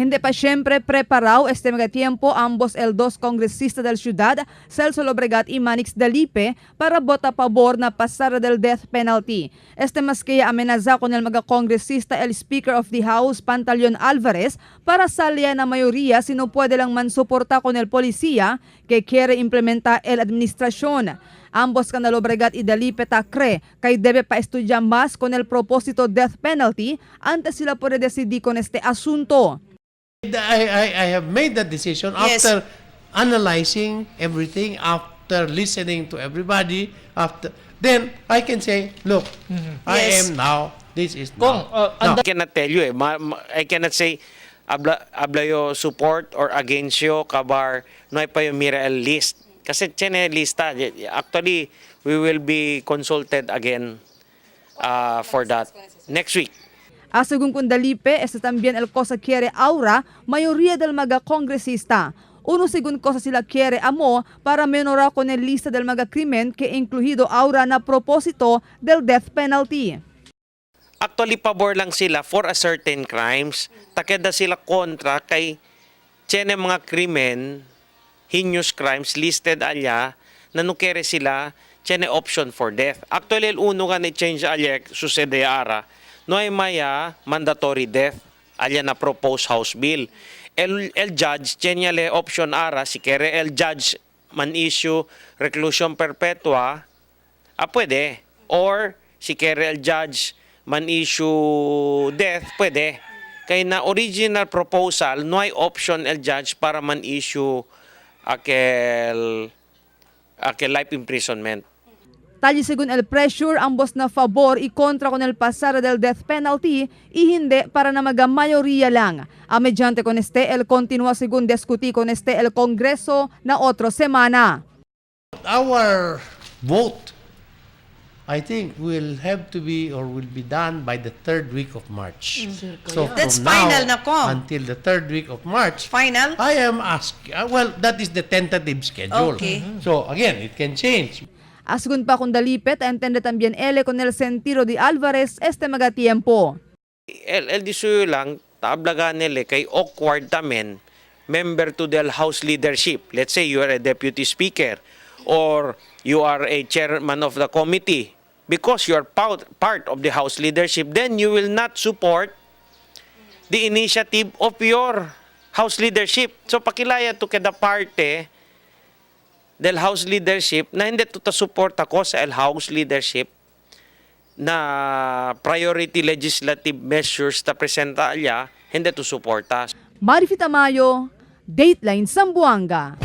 Hindi pa siyempre preparado este mga tiempo ambos el dos congresista del ciudad, Celso Lobregat y Manix Dalipe, para bota pabor na pasar del death penalty. Este mas kaya amenaza con el mga kongresista el Speaker of the House, Pantaleon Alvarez, para salya na mayoría si no puede lang man suporta con el policía que quiere implementar el administración. Ambos kana Lobregat y Dalipe ta cree kay debe pa estudiar más con el propósito death penalty antes sila puede decidir con este asunto. I have made that decision after analyzing everything, after listening to everybody, after then I can say, look, I am now, this is Kong, now. ang Now, I cannot tell you eh. I cannot say abla yo support or against yo kabar no ay pa yung mira el list. Kasi tiene lista. Actually, we will be consulted again for that next week. A según con Dalipe, este también el cosa quiere ahora mayoría del mga kongresista. Uno según cosa sila quiere amo para menorar con el lista del mga krimen que incluido ahora na propósito del death penalty. Actually, pabor lang sila for a certain crimes. Takeda sila kontra kay tiene mga krimen, heinous crimes listed alya, na no kere sila, tiene option for death. Actually, el uno nga ni change alya, sucede ara, no ay maya mandatory death, alya na proposed House bill. El judge, tiene le option ara, si kere el judge man issue reclusion perpetua, pwede. Or, si kere el judge man issue death, pwede. Kay na original proposal, no ay option el judge para man issue aquel life imprisonment. Talli según el pressure, ambos na favor y kontra con el pasar del death penalty y hindi para na maga mayoría lang. A mediante con este, el continúa según discutir con este el Congreso na otro semana. Our vote, I think, will have to be or will be done by the third week of March. So from That's final now na, Kong. until the third week of March, Final? I am asking, well, that is the tentative schedule. Okay. So again, it can change. A según pa con Dalipe, entiende también él con el sentido de Alvarez este maga tiempo. El disuyo lang, taablaga nila kay awkward tamen member to the House leadership. Let's say you are a deputy speaker or you are a chairman of the committee. Because you are part of the House leadership, then you will not support the initiative of your House leadership. So pakilaya to kada parte del House leadership na hindi to ta support ako sa el House leadership na priority legislative measures ta presenta alya, hindi to suporta. Marifi Tamayo, Dateline Zamboanga.